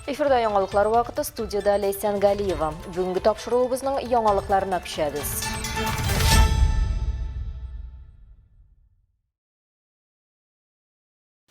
Эфирда яңалыклар вакыты студиядә Ләйсән Галиева. Бүгенге тапшыруыбызның яңалыкларына күчәбез.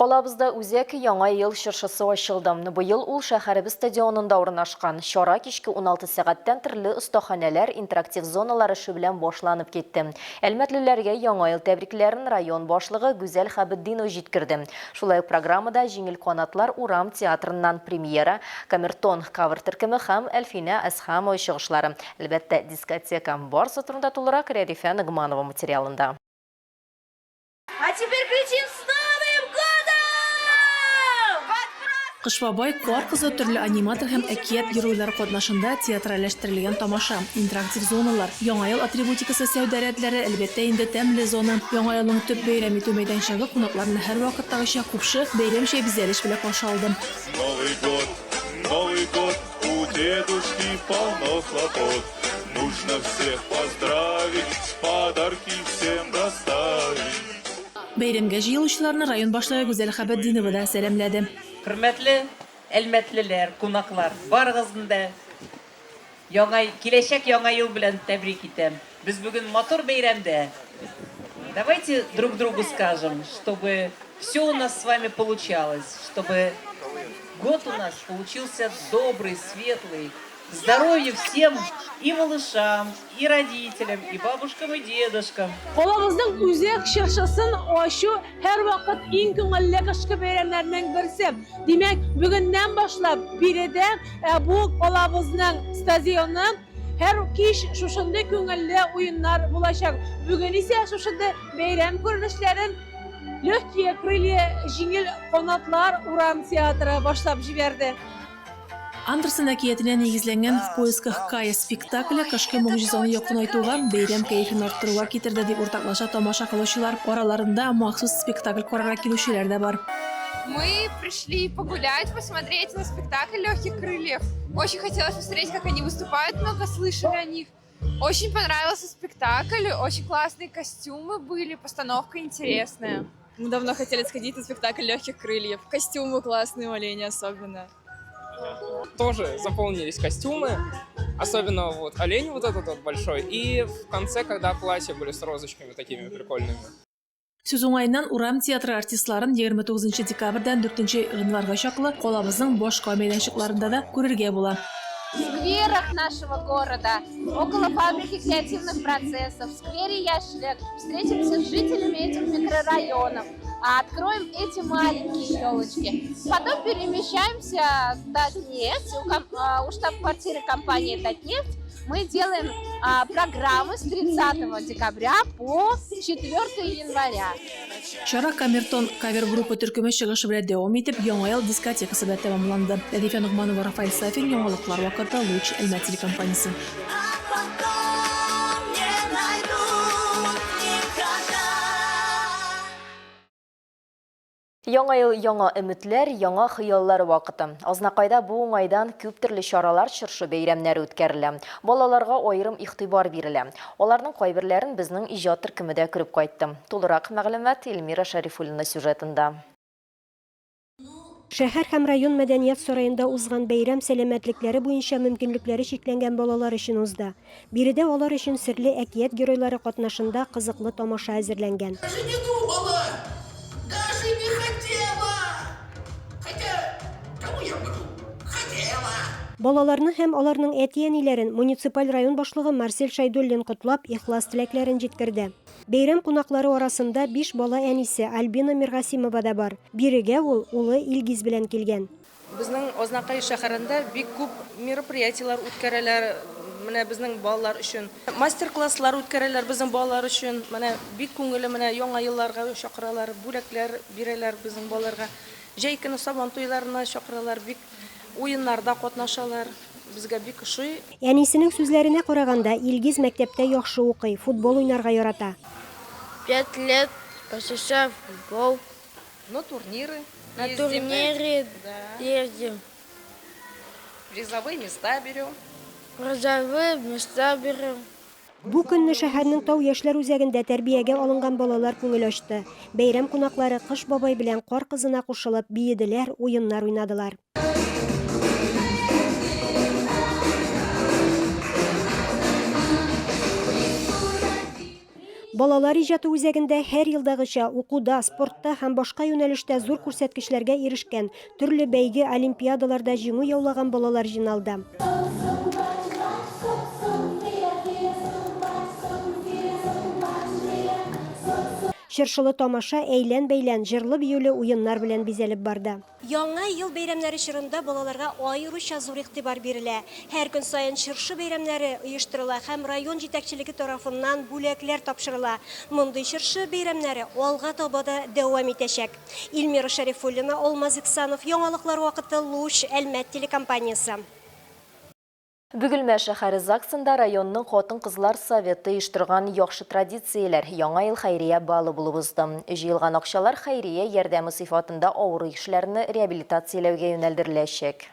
Калабызда үзәк Яңа ел чыршысы ачылды. Быел ул шәһәребез стадионында урнашкан. Чара кичке 16 сәгатьтән төрле остаханәләр, интерактив зоналар эше белән башланып китте. Әлмәтлеләргә Яңа ел тәбрикләрен район башлыгы Гүзәл Хәбетдинова җиткерде. Шулай ук программада Җиңел канатлар урам театрыннан премьера, Камертон кавер төркеме һәм Әлфинә Әсхәмова чыгышлары. Әлбәттә, дискотека. Барысы турында тулырак Рәдифә Ногманова материалында. А теперь кричим с Новым годом! Кыш бабай, Кар кызы, төрле аниматор һәм әкият геройлары катнашында театральләштерелгән тамаша, интерактив зоналар, Яңа ел атрибутикасы сәүдә рәтләре, әлбәттә инде, тәмле зона. Яңа елның төп бәйрәм итү мәйданчыгы кунакларны һәрвакыттагыча купшы, бәйрәмчә бизәлеш белән каршы алды. Новый год, Новый год, у дедушки полно хлопот. Нужно всех поздравить, подарки всем доставить. Бәйрәмгә җыелучыларны район башлыгы Гүзәл Хәбетдинова да сәламләде. Хөрмәтле әлмәтлеләр, кунаклар, барыгызны да Яңа, киләчәк Яңа ел белән тәбрик итәм. Без бүген матур бәйрәмдә. Давайте друг другу скажем, чтобы все у нас с вами получалось, чтобы год у нас получился добрый, светлый. Здоровья всем и малышам, и родителям, и бабушкам, и дедушкам. Калабызның үзәк чыршысын ачу һәрвакыт иң күңелле кышкы бәйрәмнәрнең берсе. Димәк, бүгеннән башлап биредә ә бу калабызның стадионы һәр кич шушындый күңелле уеннар булачак. Бүген исә шушындый бәйрәм күренешләрен Легкие крылья җиңел канатлар урам театры башлап җибәрде. Андерсен әкиятенә нигезләнгән В поисках Кая спектакле кышкы могҗизаны якынайтуга, бәйрәм кәефен арттыруга китерде, дип уртаклаша тамаша кылучылар. Араларында махсус спектакль карарга килүчеләр дә бар. Мы пришли погулять, посмотреть на спектакль Легких крыльев. Очень хотелось посмотреть, как они выступают, много слышали о них. Очень понравился спектакль, очень классные костюмы были, постановка интересная. Мы давно хотели сходить на спектакль Легких крыльев. Костюмы классные у оленя особенно. Тоже заполнились костюмы, особенно вот олень вот этот вот большой, и в конце, когда платья были с розочками такими прикольными. Сүз уңаеннан, урам театры артистларын 29 нчы декабрьдән 4 нче гыйнварга чаклы калабызның башка мәйданчыкларында да күрергә була. В скверах нашего города, около фабрики креативных процессов, в сквере Яшьлек встретимся с жителями этих микрорайонов, откроем эти маленькие елочки. Потом перемещаемся в Татнефть, у штаб-квартиры компании Татнефть. Мы делаем а, программы с 30 декабря по 4 января. Чара Камертон кавер-группа төркеме чыгышы белән дәвам итеп, Яңа ел дискотекасы белән тәмамланды. Рәдифә Ногманова, Рафаэль Сафин, Яңалыклар вакыты, Луч, Әлмәт телекомпаниясе. Яңа ел яңа өметләр, яңа хыяллар вакыты. Азнакайда бу уңайдан күп төрле чаралар, чыршы бәйрәмнәре үткәрелә. Балаларга аерым игътибар бирелә. Аларның кайберләрен безнең иҗат төркеме дә күреп кайтты. Тулырак мәгълүмат Эльмира Шәрифуллина сюжетында. Шәһәр һәм район мәдәният сараенда узган бәйрәм сәламәтлекләре буенча мөмкинлекләре чикләнгән балалар өчен узды. Биредә алар өчен серле әкият геройлары катнашында кызыклы тамаша әзерләнгән. Даже не думала! Даже не хотела! Хотя, кому я вру? Хотела! Балаларны һәм аларның әти-әниләрен муниципаль район башлыгы Марсель Шәйдуллин котлап, ихлас теләкләрен җиткерде. Бәйрәм кунаклары арасында биш бала әнисе Альбина Миргасимова да бар. Бирегә ул улы Илгиз белән килгән. Безнең Азнакай шәһәрендә бик күп мероприятиеләр үткәрәләр, менә безнең балалар өчен. Мастер-класслар үткәрәләр безнең балалар өчен. Менә бик күңелле, менә Яңа елларга чакыралар, бүләкләр бирәләр безнең балаларга. Җәй көне Сабан туйларына чакыралар, бик уеннарда катнашалар. Безгә бик ошый. Әнисенең сүзләренә караганда, Илгиз мәктәптә яхшы укый, футбол уйнарга ярата. Пять лет посещаю футбол. На турниры На турниры ездим. Призовые места берем. Призовые места берем. Бу көнне шәһәрнең Тау яшьләр үзәгендә тәрбиягә алынган балалар күңел ачты. Бәйрәм кунаклары Кыш бабай белән Кар кызына кушылып биеделәр, уеннар уйнадылар. Балалар иҗаты үзәгендә һәр елдагыча укуда, спортта һәм башка юнәлештә зур күрсәткечләргә ирешкән, төрле бәйге, олимпиадаларда җиңү яулаган балалар җыйналды. Чыршылы тамаша әйлән-бәйлән, җырлы-биюле уеннар белән бизәлеп барды. Яңа ел бәйрәмнәре чорында балаларга аеруча зур игътибар бирелә. Һәр көн саен чыршы бәйрәмнәре оештырыла һәм район җитәкчелеге тарафыннан бүләкләр тапшырыла. Мондый чыршы бәйрәмнәре алга таба да дәвам итәчәк. Эльмира Шәрифуллина, Алмаз Иксанов, Яңалыклар вакыты, Луч, Әлмәт телекомпаниясе. Бөгелмә шәһәре ЗАГСында районның хатын-кызлар советы оештырган Яхшы традицияләр Яңа ел хәйрия балы булып узды. Җыелган акчалар хәйрия ярдәме сыйфатында авыру кешеләрне реабилитацияләүгә юнәлдереләчәк.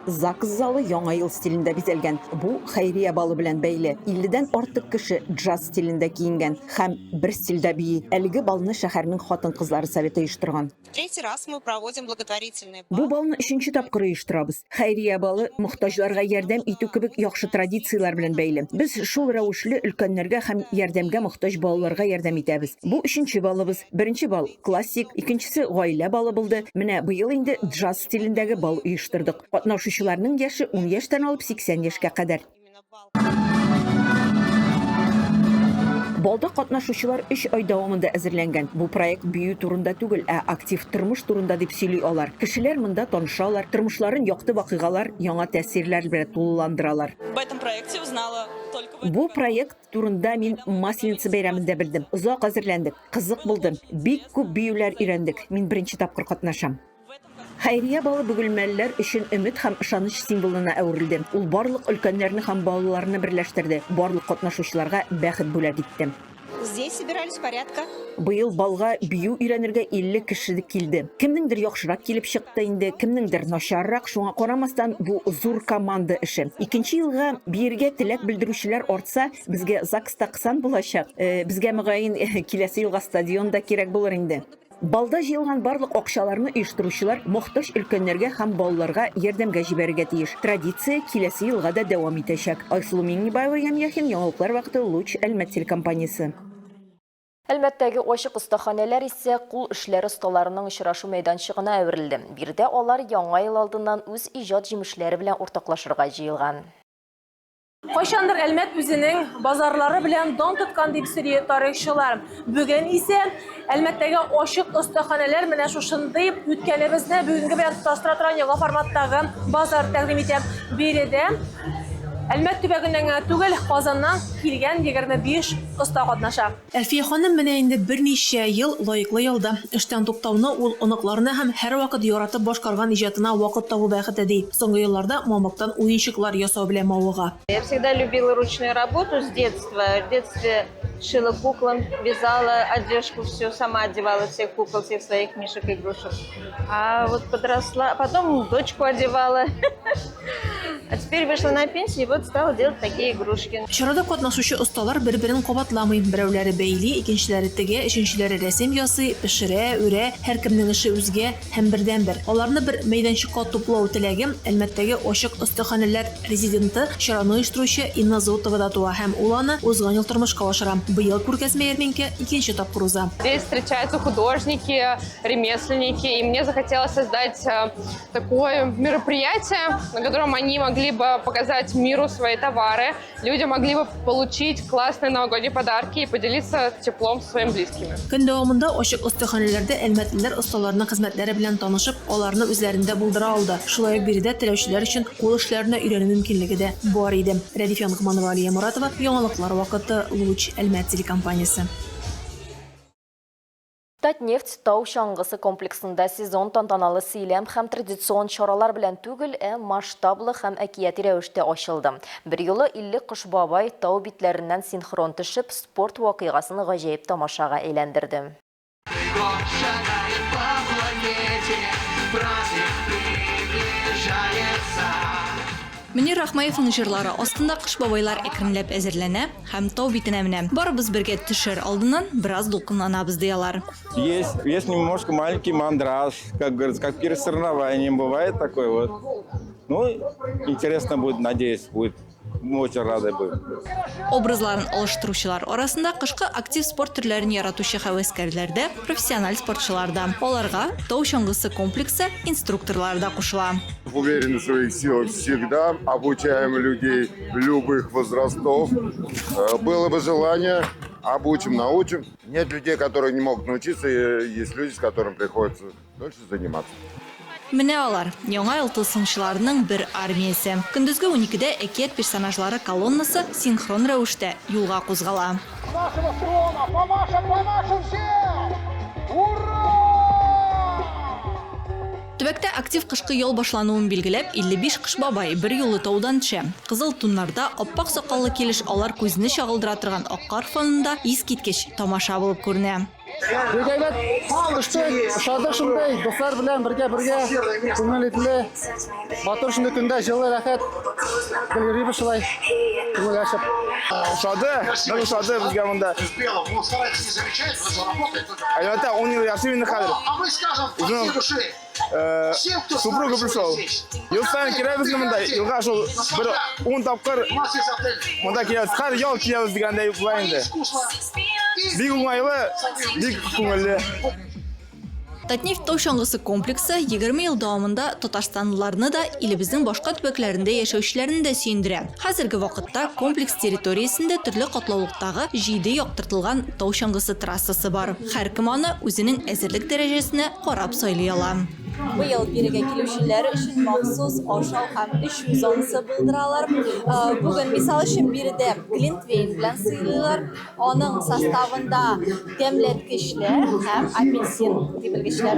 ЗАГС залы Яңа ел стилендә бизәлгән. Бу хәйрия балы белән бәйле. Илледән артык кеше джаз стилендә киенгән һәм бер стильдә бии. Әлеге балны шәһәрнең хатын-кызлары советы оештырган. Третий раз мы проводим благотворительный Бу балны өченче тапкыр оештырабыз. Хәйрия балы мохтаҗларга ярдәм итү кебек яхшы традицияләр белән бәйле. Без шул рәвешле өлкәннәргә һәм ярдәмгә мохтаҗ балаларга ярдәм итәбез. Бу өченче балыбыз. Беренче бал, классик, икенчесе гаилә балы булды. Менә быел инде джаз стилендәге бал оештырдык. Катнашучыларның яше ун яшьтән алып 80 яшькә кадәр. Балда катнашучылар өч ай дәвамында әзерләнгән. Бу проект бию турында түгел, ә актив тормыш турында дип сөйли алар. Кешеләр монда танышалар, тормышларын якты вакыйгалар, яңа тәэсирләр белән тулыландыралар. Бу проект турында мин Масленица бәйрәмендә белдем. Озак әзерләндек, кызык булды. Бик күп биюләр өйрәндек. Мин беренче тапкыр катнашам. Хәйрия балы бөгелмәлеләр өчен өмет һәм ышаныч символына әверелде. Ул барлык өлкәннәрне һәм балаларны берләштерде, барлык катнашучыларга бәхет бүләк итте. Здесь собирались порядка. Быел балга бию өйрәнергә 50 кеше килде. Кемнеңдер яхшырак килеп чыкты инде, кемнеңдер начаррак, шуңа карамастан, бу зур команда эше. Икенче елга биергә теләк белдерүчеләр артса, безгә ЗАГС та кысан булачак. Безгә, мөгаен, киләсе елга стадион да кирәк булыр инде. Балда җыелган барлык акчаларны оештыручылар мохтаҗ өлкәннәргә һәм балаларга ярдәмгә җибәрергә тиеш. Традиция киләсе елга да дәвам итәчәк. Айсылу Миңнебаева, Ян Яхин, Яңалыклар вакыты, Луч, Әлмәт телекомпаниясе. Әлмәттәге ачык остаханәләр исә кул эшләре осталарының очрашу мәйданчыгына әверелде. Биредә алар Яңа ел алдыннан үз иҗат җимешләре белән уртаклашырга җыелган. Кайчандыр Әлмәт үзенең базарлары белән дан тоткан дип сөйли тарихчылар. Бүген исә Әлмәттәге ачык остаханәләр менә шушындый үткәнебезне бүгенге белән тоташтыра торган яңа форматтагы базар тәкъдим итә. Биредә Әлмәт төбәгеннән генә түгел, Казаннан килгән 25 оста катнаша. Әлфия ханым менә инде берничә ел лаеклы ялда. Эштән туктауны ул оныкларына һәм һәрвакыт яратып башкарган иҗатына вакыт табу бәхете, ди. Соңгы елларда мамыктан уенчыклар ясау белән мавыга. Я всегда любила ручную работу с детства. В детстве шила куклам, вязала одежку всю, сама одевала всех кукол, всех своих мишек, игрушек. А вот подросла, потом дочку одевала. А теперь вышла на пенсию и вот стала делать такие игрушки. Чарада катнашучы осталар бер-берен кабатламый. Берәүләре бәйли, икенчеләре тегә, өченчеләре рәсем ясый, пешерә, үрә. Һәркемнең эше үзгә һәм бердәнбер. Аларны бер мәйданчыкка туплау теләге Әлмәттәге ачык остаханәләр резиденты, чараны оештыручы Инна Зотовада туа һәм ул аны узган ел тормышка ашыра. Быел күргәзмә-ярминкә икенче тапкыр уза. Здесь встречаются художники, ремесленники, и мне захотелось создать э, такое мероприятие, на котором они могли бы показать миру свои товары, люди могли бы получить классные новогодние подарки и поделиться теплом со своими близкими. Көн дәвамында ачык остаханәләрдә әлмәтлеләр осталарның хезмәтләре белән танышып, аларны үзләрендә булдыра алды. Шулай ук биредә теләүчеләр өчен кул эшләренә өйрәнү мөмкинлеге дә бар иде. Рәдиф Янгманова, Алия Моратова, Яңалыклар вакыты, Луч, Әлмәт телекомпаниясе. Татнефть тау чаңгысы комплексында сезон тантаналы сөйләм һәм традицион чаралар белән түгел, ә масштаблы һәм әкияти рәвештә ачылды. Берьюлы 50 кыш бабай тау битләреннән синхрон төшеп, спорт вакыйгасын гаҗәеп тамашага әйләндерде. Мөнир Рахмаевның җырлары астында Кыш бабайлар әкренләп әзерләнә һәм тау битенә менә. Барыбыз бергә төшәр алдыннан бераз дулкынланабыз, ди алар. Есть, есть немножко маленький мандраж, как говорится, как перед соревнованием бывает такой вот. Ну, интересно будет, надеюсь, будет. Мы очень рады будем. Образларын алыштыручылар арасында кышкы актив спорт төрләрен яратучы һәвәскәрләр дә, профессиональ спортчылар да. Аларга тау чаңгысы комплексы инструкторлары да кушыла. Уверены в своих силах всегда, обучаем людей любых возрастов. Э, было бы желание, обучим, научим. Нет людей, которые не могут научиться, есть люди, с которыми приходится дольше заниматься. Менә алар, Яңа ел тылсымчыларының бер армиясе. Көндезге уникедә әкият персонажлары колоннасы синхрон рәвештә юлга кузгала. С нашего трона помашем, помашем всем! Ура! Төбәктә актив кышкы ял башлануын билгеләп, 55 Кыш бабай берьюлы таудан төшә. Кызыл туннарда, аппак сакаллы килеш алар күзне чагылдыра торган ак кар фонында искиткеч тамаша булып күренә. Бик әйбәт төште, ошады шундый, дуслар белән бергә бергә күңел итле. Матур шундый көндә җылы, рәхәт. Гел йөрибез шулай, күңел ачып. Ошады, нык ошады безгә монда. Әлбәттә, 10 ел яшим инде хәзер. Үзем супруга пришел. Ел саен киләбез монда, елга шул бер 10 тапкыр монда киләбез. Һәр ял киләбез дигәндәй була инде. Бик уңайлы, бик күңелле. Татнефть тау чаңгысы комплексы 20 ел дәвамында татарстанлыларны да, илебезнең башка төбәкләрендә яшәүчеләрне дә сөендерә. Хәзерге вакытта комплекс территориясендә төрле катлаулыктагы җиде яктыртылган тау чаңгысы трассасы бар. Һәркем аны үзенең әзерлек дәрәҗәсенә карап сайлый ала. Быел бирегә килүчеләр өчен махсус ашау һәм эчү зонасы булдыралар. Бүген, мисал өчен, биредә глинтвейн белән сыйлыйлар. Аның составында тәмләткечләр һәм апельсин, ди белгечләр.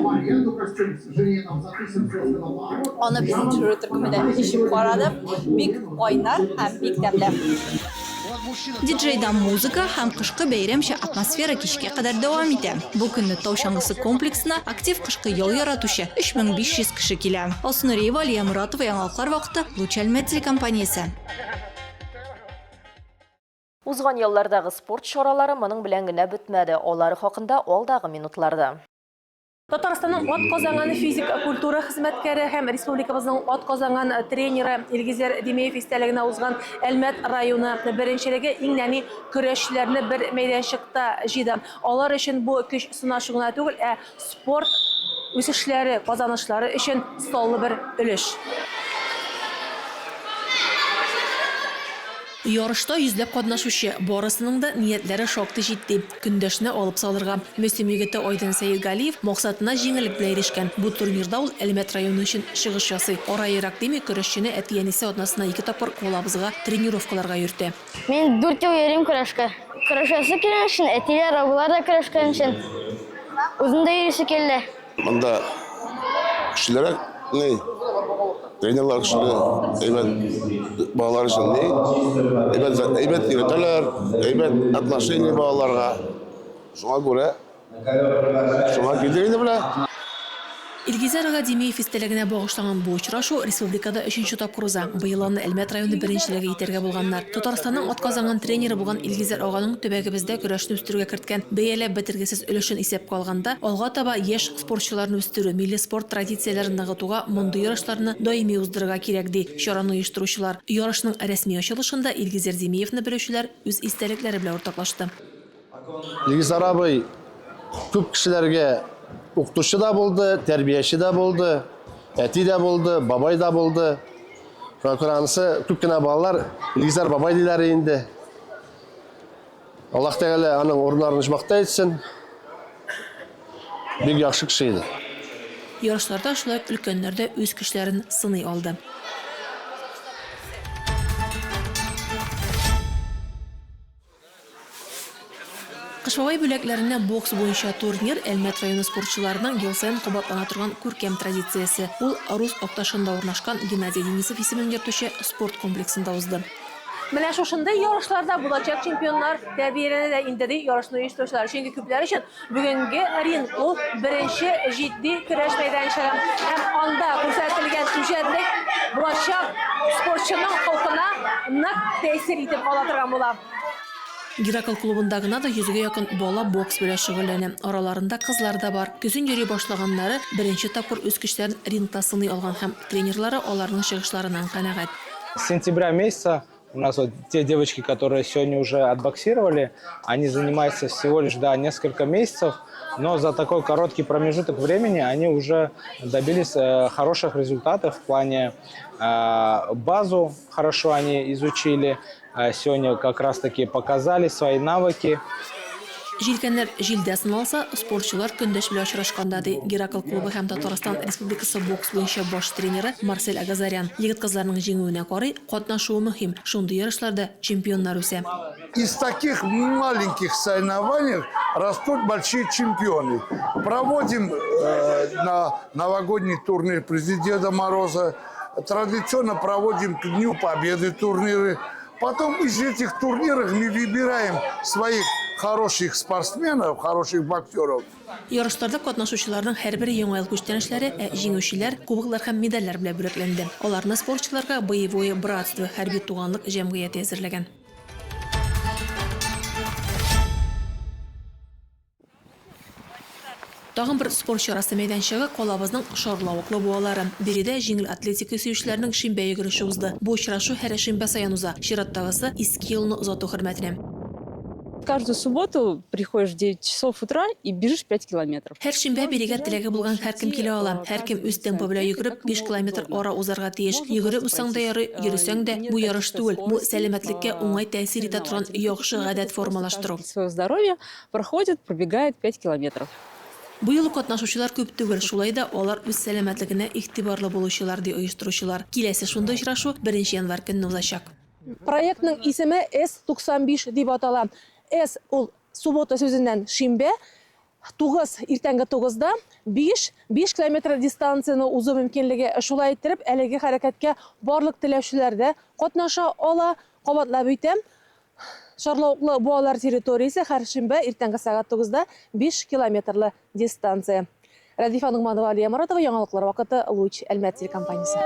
Аны безнең төшерү төркеме дә эчеп карады. Бик кайнар һәм бик тәмле. Диджейда музыка һәм кышкы бәйрәмчә атмосфера кичкә кадәр дәвам итә. Бу көнне тау чаңгысы комплексына актив кышкы ял яратучы 3500 кеше килә. Алсу Нуриева, Алия Моратова, Яңалыклар вакыты, Луч Әлмәт телекомпаниясе. Узган еллардагы спорт чаралары моның белән генә бетмәде. Алары хакында алдагы минутларда. Татарстанның атказанган физик культура хезмәткәре һәм республикабызның атказанган тренеры Илгизәр Димеев истәлегенә узган Әлмәт районы беренчелеге иң нәни көрәшчеләрне бер мәйданчыкта җыйды. Алар өчен бу көч сынашу гына түгел, ә Спорт үсешләре, казанышлары өчен саллы бер өлеш. Ярышта йөзләп катнашучы, барысының да ниятләре шактый җитди, көндәшне алып салырга. Мөслим егете Айдын Сәетгалиев максатына җиңеллек белән ирешкән. Бу турнирда ул Әлмәт районы өчен чыгыш ясый. Ара ерак дими, көрәшчене әти-әнисе атнасына ике тапкыр калабызга тренировкаларга йөртә. Мин дүрт ел йөрим көрәшкә. Көрәшәсе килгән өчен, әтиләр, абыйлар да көрәшкән өчен. Үзем дә йөрисе килде. Монда көчлерәк ни, тренерлар көчле, әйбәт балалар өчен ни, әйбәт, әйбәт өйрәтәләр, әйбәт отношение балаларга. Шуңа күрә Шуңа килдек инде менә. Илгизәр ага Димиев истәлегенә багышланган бу очрашу республикада өченче тапкыр уза. Быел аны Әлмәт районы беренчелеге итәргә булганнар. Татарстанның атказанган тренеры булган Илгизәр аганың төбәгебездә көрәшне үстерүгә керткән бәяләп бетергесез өлешен исәпкә алганда, алга таба яшь спортчыларны үстерү, милли спорт традицияләрен ныгытуга мондый ярышларны даими уздырырга кирәк, ди чараны оештыручылар. Ярышның рәсми ачылышында Илгизәр Димиевны белүчеләр үз истәлекләре белән уртаклашты. Илгизәр абый күп кешеләргә укытучы да булды, тәрбияче дә булды, әти дә булды, бабай да булды. Шуңа күрә анысы күп кенә балалар Илгизәр бабай диләр инде. Аллаһ Тәгалә аның урыннарын оҗмахта итсен. Бик яхшы кеше иде. Ярышларда шулай ук өлкәннәр дә үз көчләрен сыный алды. Кыш бабай бүләкләренә бокс буенча турнир Әлмәт районы спортчыларының ел саен кабатлана торган күркәм традициясе. Ул Рус Акташында урнашкан Геннадий Денисов исемен йөртүче спорт комплексында узды. Менә шушындый ярышларда булачак чемпионнар тәрбияләнә дә инде, ди ярышны оештыручылар. Чөнки күпләр өчен Бүгенге ринг ул беренче җитди көрәш мәйданчыгы һәм анда күрсәтелгән үҗәтлек булачак спортчының холкына нык тәэсир итеп кала торган була. Геракл клубында гына да йөзгә якын бала бокс белән шөгыльләнә. Араларында кызлар да бар. Көзен йөри башлаганнары беренче тапкыр үз көчләрен рингта сыный алган һәм тренерлары аларның чыгышларыннан канәгать. С сентября месяца У нас вот те девочки, которые сегодня уже отбоксировали, они занимаются всего лишь, да, несколько месяцев, но за такой короткий промежуток времени они уже добились хороших результатов в плане базу хорошо они изучили, сегодня как раз-таки показали свои навыки. Җилкәннәр җилдә сыналса, спортчылар көндәш белән очрашканда, ди Геракл клубы һәм Татарстан Республикасы бокс буенча баш тренеры Марсель Агазарян. Егет-кызларның җиңүенә карый, катнашуы мөһим. Шундый ярышларда чемпионнар үсә. Из таких маленьких соревнований растут большие чемпионы. Проводим э, на новогодний турнир Президента Мороза. Традиционно проводим к Дню Победы турниры. Потом из этих турниров мы выбираем своих хороших спортсменов, хороших боксеров. Ярышларда катнашучыларның һәрбере Яңа ел күчтәнәчләре, ә җиңүчеләр кубоклар һәм медальләр белән бүләкләнде. Аларны спортчыларга Боевое братство хәрби туганлык җәмгыяте әзерләгән. Тагын бер спорт чарасы мәйданчыгы калабызның шарлавыклы буалары. Биредә җиңел атлетика сөючеләрнең шимбә йөгереше узды. Бу очрашу һәр шимбә саен уза. Чираттагысы, иске елны озату хөрмәтенә. Каждую субботу приходишь в 9 часов утра и бежишь 5 километров. Һәр шимбә бирегә теләге булган һәркем килә ала. Һәркем үз темпы белән йөгереп, 5 километр ара узарга тиеш. Йөгереп узсаң да ярый, йөресәң дә, бу ярыш түгел, бу сәламәтлеккә уңай тәэсир итә торган яхшы гадәт формалаштыру. Свое здоровье проходит, пробегает 5 километров. Бу юлы катнашучылар күп түгел, шулай да алар үз сәламәтлегенә игътибарлы булучылар, ди оештыручылар. Киләсе шундый очрашу беренче январь көнне узачак. Проектның исеме S95 дип атала. S ул суббота сүзеннән шимбә, 9 иртәнге 9-да 5 5 километр дистанцияне узу мөмкинлеге. Шулай иттереп, әлеге хәрәкәткә барлык теләүчеләр дә катнаша ала. Кабатлап үтәм, Шарлавыклы буалар территориясе һәр шимбә иртәнге сәгать 9-да 5 километрлы дистанция. Рәдифә Ногманова, Алия Моратова, яңалыклар вакыты, Луч, Әлмәт телекомпаниясе.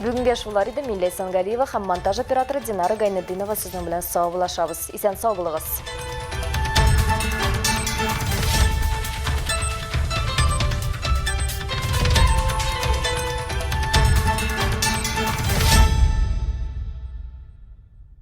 Бүгенгә шулар иде. Мин Ләйсән Галиева һәм монтаж операторы Динара Гайнетдинова сезнең белән саубуллашабыз. Исән сау булыгыз.